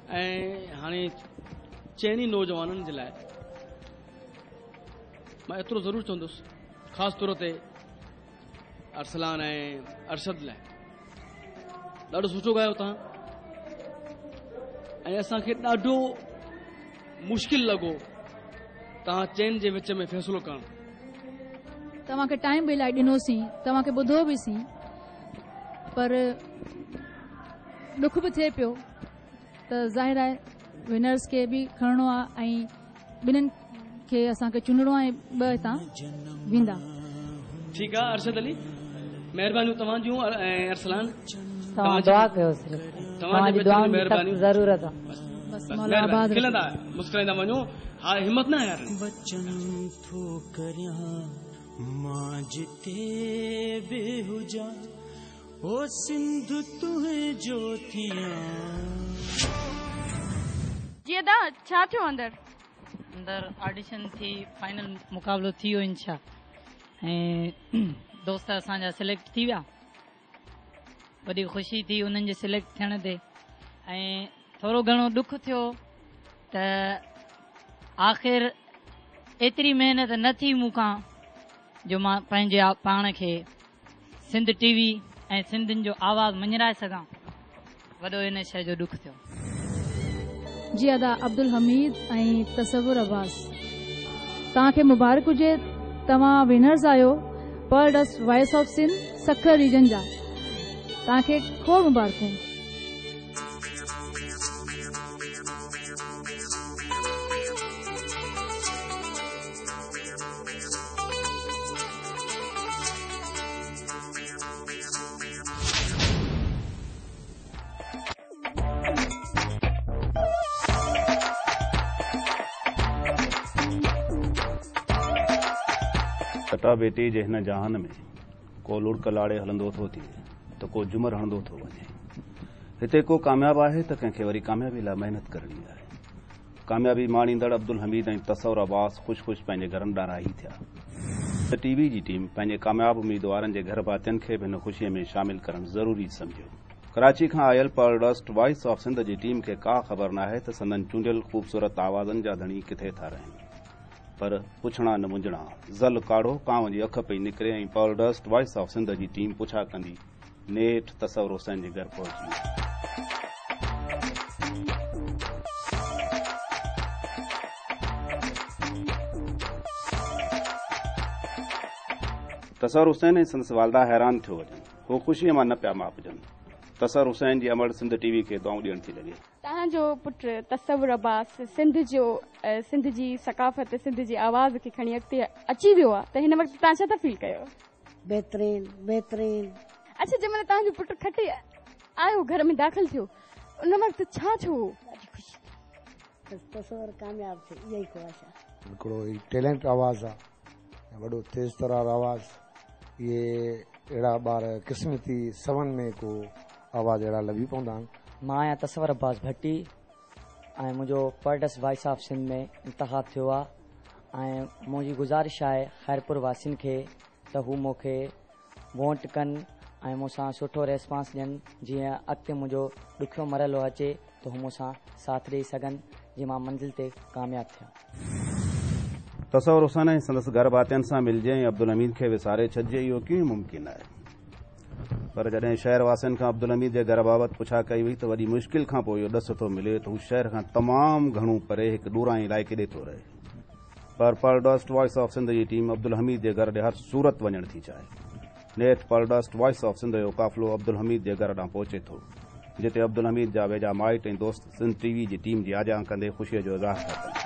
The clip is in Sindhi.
۽ هاڻي چئني نوجوانن جي لاء مان ايترو ضرور چوندس خاص طور تي ارسلان ۽ ارشد لاء ڏاڍو سٺو ڳايو توهان ۽ اسان کي ڏاڍو مشڪل لڳو توهان چئن جي وچ ۾ فيصلو ڪرڻ. توهان کي ٽائيم به الاهي ڏنوسين، توهان کي ٻڌو به سين پر ڏک به ٿئي پيو ته ظاهر آهي ونرز کي به کڻڻو آهي ۽ ٻنهن کي اسان کي چونڊڻو آهي ۽ ٻه هتان ويندا. ٺيڪ آ ارشد علي مهربانيون توهان جون ۽ ارسلان توهان دعا ڪيو صرف توهان جي دعائن جي سخت ضرورت آ. بس مولا آباد رکي. کلندا مسڪرائيندا وڃو ها همت نه هارڻي. وچن ٿو ڪريان مان جتي به هجان او سنڌ تنهنجو ٿيان. جي ادا ڇا ٿيو اندر؟ اندر آڊيشن ٿي فائنل مقابلو ٿي ويو انشاء ۽ دوست اسان جا سليڪٽ ٿي ويا وڏي خوشي ٿي انهن جي سليڪٽ ٿيڻ تي ۽ ٿورو گهڻو ڏک ٿيو ته آخر ايتري محنت نه ٿي مون کان جو مان پنهنجي پاڻ کي سنڌ ٽي وي ۽ سنڌين جو آواز مڃرائي سگهان وڏو ان شيء جو ڏک ٿيو. جي ادا عبدالحميد ۽ تصور عباس توهان کي مبارڪ هجي توهان ونرز آهيو Pearl Dust Voice of Sindh Sukkur region جا توهان کي کوڙ مبارڪون. چٽاڀيٽي جي هن جهان ۾ ڪو لڙڪ لاڙي هلندو ٿو ٿئي ته ڪو جهمر هڻندو ٿو وڃي. هتي ڪو ڪامياب آهي ته ڪنهن کي وري ڪاميابي لاء محنت ڪرڻي آهي. ڪاميابي ماڻيندڙ عبدالحميد ۽ تصور عباس خوش خوش پنهنجي گهرن ڏانهن راهي ٿيا. ته ٽي وي جي ٽيم پنهنجي ڪامياب اميدوارن جي گهر ڀاتين کي به هن خوشيء ۾ شامل ڪرڻ ضروري سمجهيو. ڪراچي کان آيل Pearl Dust Voice of Sindh جي ٽيم کي ڪا خبر ناهي ته سندن چونڊيل خوبصورت آوازن جا ڌڻي ڪٿي ٿا رهن. پر پڇڻا نه منجهڻا، ضل ڪاڙهو ڪانء جي اک پئي نڪري ۽ Pearl Dust Voice of Sindh جي ٽيم پڇا ڪندي نيٺ تصور حسين جي گهر پهچي ويو. تصور حسين ۽ سندس والده حيران ٿيو وڃن. هو خوشيء مان نه پيا ماپجن. تصور حسين جي امڙ سنڌ ٽي وي کي دعائون ڏيڻ ٿي لڳي. توهان جو پٽ تصور عباس سنڌ جو سنڌ جي ثقافت سنڌ جي آواز کي کڻي اڳتي اچي ويو آهي ته هن وقت توهان ڇا ٿا فيل ڪيو؟ بهترين بهترين. اڇا جنهن مهل توهان جو پٽ کٽي آيو گهر ۾ داخل ٿيو ان وقت ڇا ٿيو هو؟ ڏاڍي خوشي ٿي ته تصور ڪامياب ٿيو اها ئي خواهش آهي. هڪڙو هي ٽيلنٽ آواز آ ۽ وڏو تيز ترار آواز اهي اهڙا ٻار قسمتي سون ۾ ڪو آواز اهڙا لڀي پوندا آهن. مان آهيان تصور عباس ڀٽي ۽ منهنجو Pearl Dust Voice of Sindh ۾ انتخاب ٿيو آ ۽ منهنجي گذارش آهي خيرپور واسين کي ته هو مون کي ووٽ ڪن ۽ مون سان سٺو ريسپانس ڏين جيئن اڳتي منهنجو ڏکيو مرحلو اچي ته هو مون سان ساٿ ڏئي سگهن جيئن مان منزل تي ڪامياب ٿيان. تصور حسين ۽ سندس گهر ڀاتين سان ملجي ۽ عبدالحميد کي وساري ڇڏجي اهو ڪيئن ممڪن آهي؟ پر جڏهن شهر واسين کان عبدالحميد جي گهر بابت پڇا ڪئي وئي ته وڏي مشڪل کان پوء اهو ڏس ٿو ملي ته هو شهر کان تمام گهڻو پري هڪ ڏورانهين علائقي ڏي ٿو رهي. پر پرل ڊسٽ وائس آف سنڌ جي ٽيم عبدالحميد جي گهر ڏي هر صورت وڃڻ ٿي چاهي. نيٺ pearl dust voice of Sindh جو قافلو عبدالحميد جي گهر ڏانهن پهچي ٿو، جتي عبدالحميد جا ويجها مائٽ ۽ دوست سنڌ ٽي وي جي ٽيم جي آجيان ڪندي خوشيء جو اظهار ٿا ڪن.